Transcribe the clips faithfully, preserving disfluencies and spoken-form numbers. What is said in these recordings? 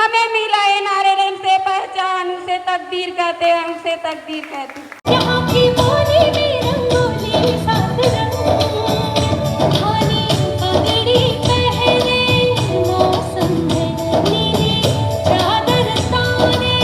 हमें मिला एनआरएलएम से पहचान, उसे तकदीर कहते हैं, उसे तकदीर कहते हैं। यहाँ की बोली में रंगोली सात रंग, होली पगड़ी पहने मौसम है, नीली चादर ताने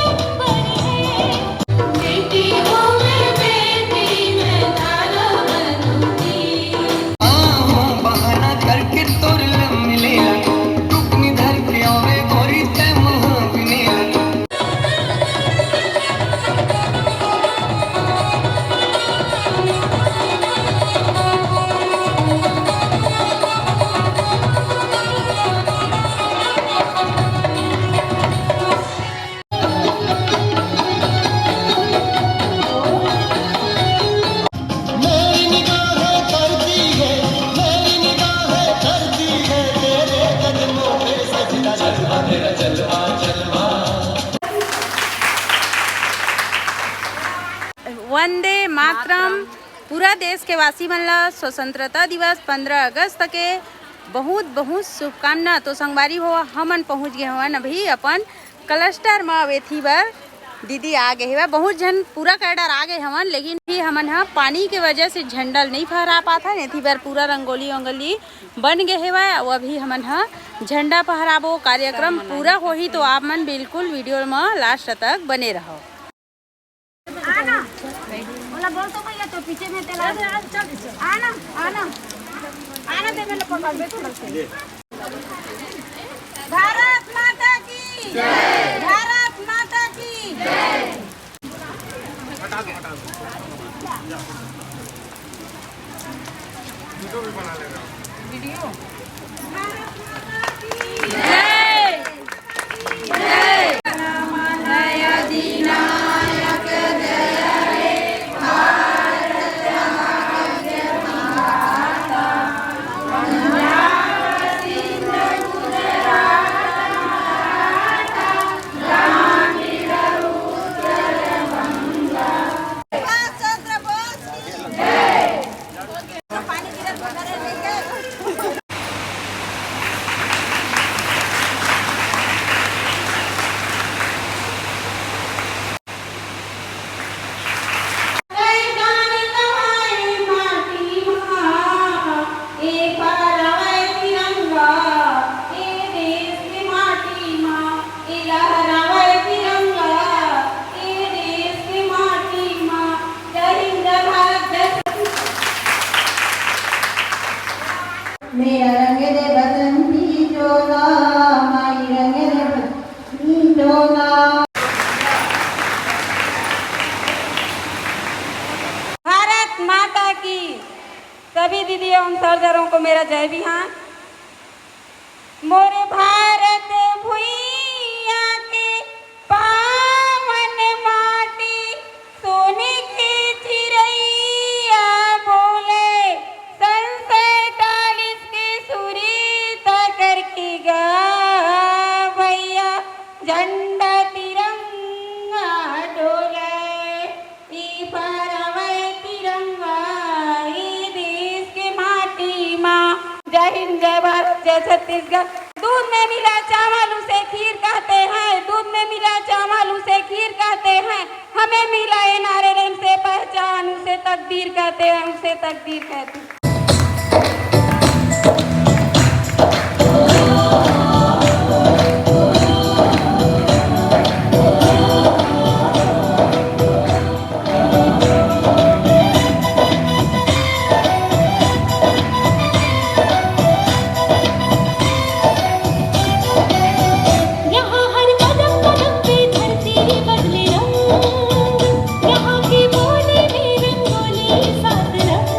अंबर है। बेटी हूँ मैं, बेटी मैं तारा बनूंगी। बहाना करके तोर लम्बी लेला, टुकनी धर के आवे गोरी तै मुँह बिनेला। वंदे मातरम। पूरा देश के वासी मन ला स्वतंत्रता दिवस पंद्रह अगस्त के बहुत बहुत शुभकामना। तो संगवारी हो, हमन पहुँच गए हवन अभी अपन क्लस्टर म। अब एथी बर दीदी आ गए हवय, बहुत झन पूरा कैडर आ गए हवन, लेकिन भी हमन ह पानी के वजह से झंडा ल नइ फहरा पाथन। एथी बर पूरा रंगोली वंगोली बन गए हवय। अउ अभी हमन ह झंडा फहराबो। कार्यक्रम पूरा होही तो आप मन बिल्कुल वीडियो म लास्ट तक बने रहो। आना, ओला बोल तो भैया, तो पीछे में तेला। आना, आना, आना दे, मैंने पकड़ दे थोड़ा सा। भारत माता की जय। भारत माता की जय। वीडियो। मेरा रंग दे बसंती चोला, माई रंग दे बसंती चोला। भारत माता की। सभी दीदी एवं सरदारों को मेरा जय बिहान। मोरे भारत भुइयां के पावन माटी, सोने के चिरैया बोले, सन सैंतालीस के सुरीता करके गा भैया, झंडा तिरंगा डोले। ई फहरावय तिरंगा, ई देश के माटी मा। जय हिंद, जय भारत, जय छत्तीसगढ़। दूध में मिला चावल उसे खीर कहते हैं, दूध में मिला चावल उसे खीर कहते हैं। हमें मिला एनआरएलएम से पहचान, उसे तकदीर कहते हैं, उसे तकदीर कहते हैं। यहाँ हर कदम कदम पे धरती बदले रंग, यहाँ की बोली में रंगोली सात रंग।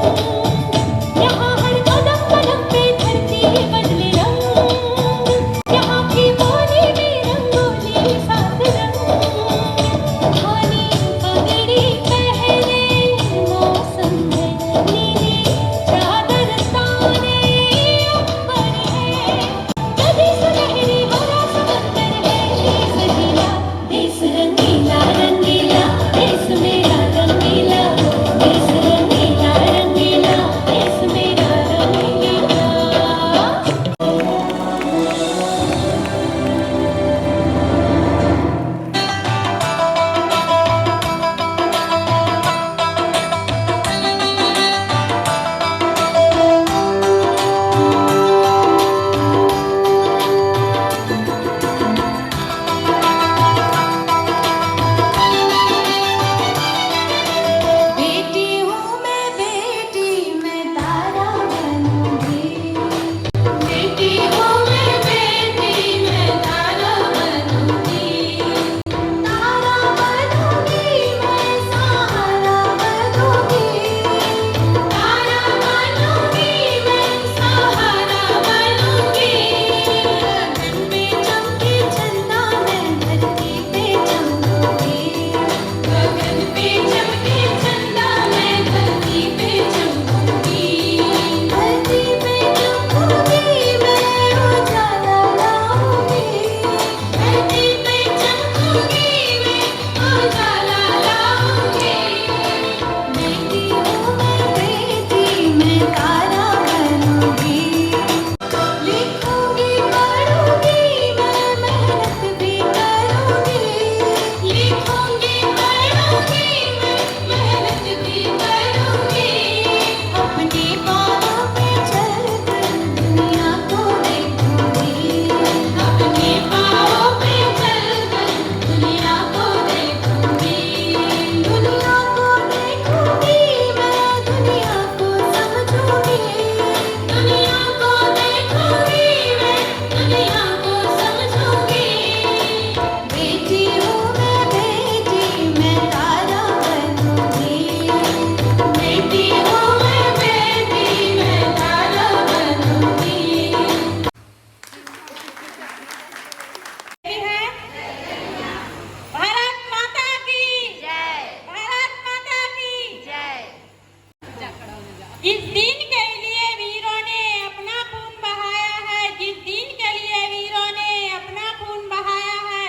दिन के लिए वीरों ने अपना खून बहाया है, जिस दिन के लिए वीरों ने अपना खून बहाया है,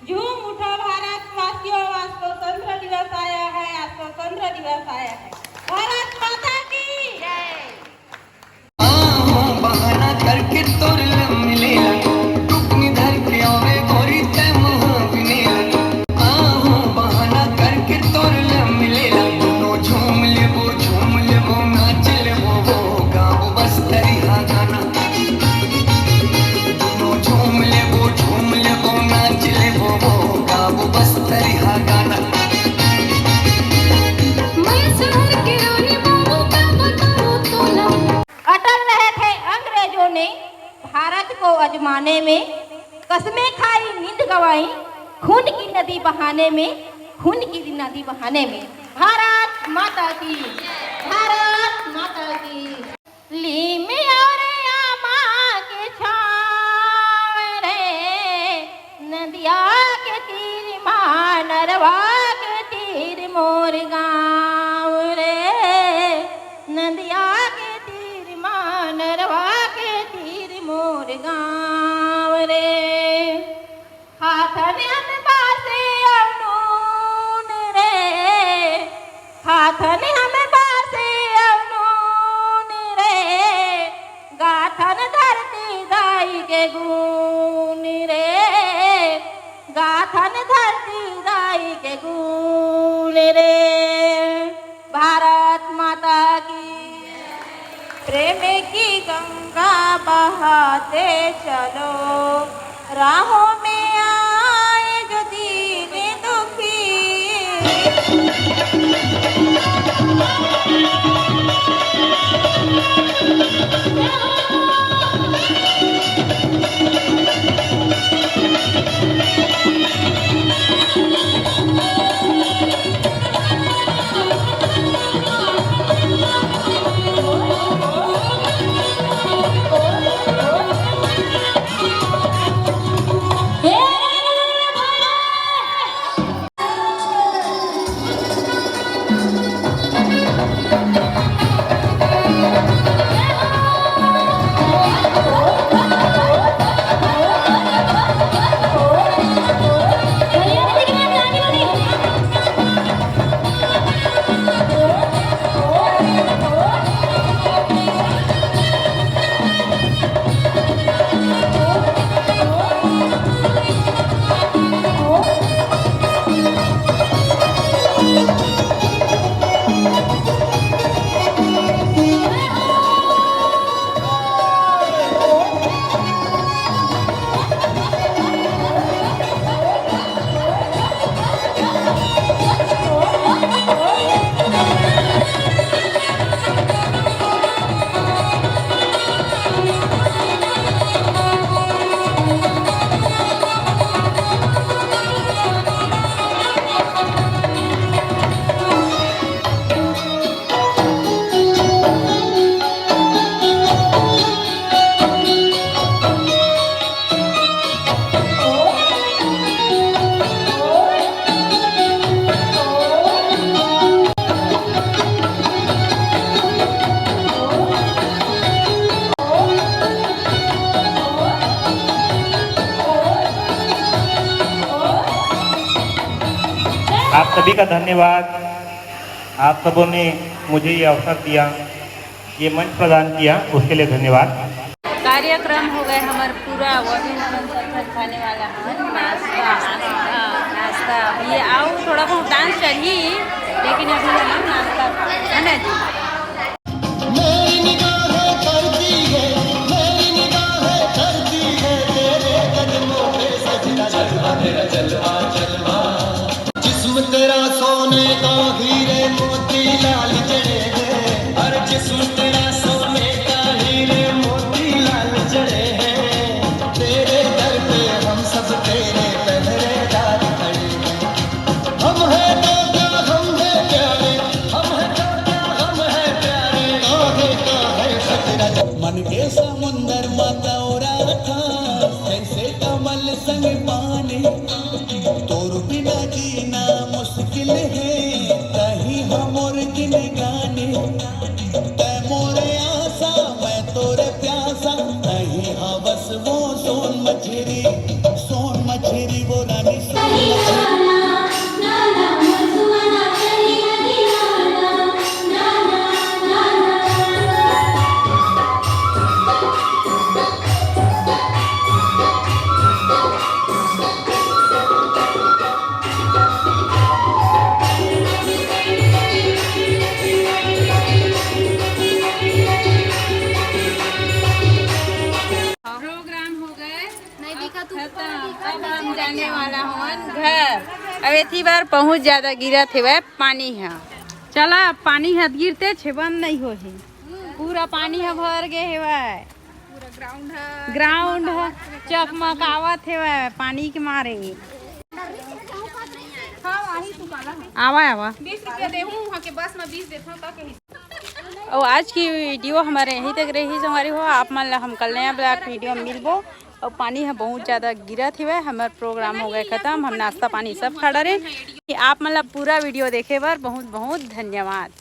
झूम उठो भारतवासियों, आज स्वतंत्र दिवस आया है, आज स्वतंत्र दिवस आया है। भारत माता की जय। अटल रहे थे अंग्रेजों ने भारत को आजमाने में, कसमें खाई, नींद गंवाई, खून की नदी बहाने में, खून की नदी बहाने में। भारत माता की, भारत माता की। लीम और आमा के छाँव रे, नदिया के तीर मा नरवा के तीर मोर गाँव रे, नदिया के तीर मा नरवा के तीर मोर गाँव रे। खाथन हम बासे अउ नून रे, खाथन हम बासे अउ नून रे, गाथन धरती दाई के गुण रे, गाथन धरती दाई के गुण रे। भारत माता की। प्रेम की गंगा बहाते चलो, राहों में आए जो दीन दुखी। आप सभी का धन्यवाद। आप सबों ने मुझे ये अवसर दिया, ये मंच प्रदान किया, उसके लिए धन्यवाद। कार्यक्रम हो गए हमर पूरा, वो भी हमन सब झन खाने वाला हन नाश्ता। हाँ, नाश्ता। ये आओ, थोड़ा बहुत डांस चलही, लेकिन अभी हम नाश्ता खा, है ना जी? मेरी निगाहें करती है, मेरी निगाहें करती है तेरे कदमों पे सजदा। जलवा तेरा जलवा, जलवा। जिस्म तेरा सोने का हीरे मोती लाल जड़े हैं। अरे जिस्म तेरा सोने का हीरे मोती लाल जड़े हैं। तेरे दर पे हम सब तेरे पहरेदार खड़े हैं। हम हैं तो क्या हम हैं प्यारे, हम हैं तो क्या हम हैं प्यारे। काहे का है खतरा? मन के समुंदर मा तौरा था, जैसे कमल संग पानी। तोर बिना जीना मुश्किल है, कहीं हम और किन गाने। तै मोर अब हम जाने वाला हवन घर। अब एती बार बहुत ज्यादा गिरत हेवय पानी ह। चला, अब पानी ह गिरते छे, बंद नहीं हो हे। पूरा पानी ह भर गे हेवय। ग्राउंड ह चकमकावत हेवय पानी के मारे। आवा, आवा। बीस रुपया देहूं, वहां के बस में बीस देथों, का कही? अउ आज की वीडियो हमारे यहीं तक रही संगवारी हो। आप मन ला हम कल नया ब्लॉग वीडियो में मिलबो। अउ पानी ह बहुत ज्यादा गिरत हेवय, हमर प्रोग्राम हो गए खत्म, हम नाश्ता पानी सब खा डरे। आप मन ला पूरा वीडियो देखे बर बहुत बहुत धन्यवाद।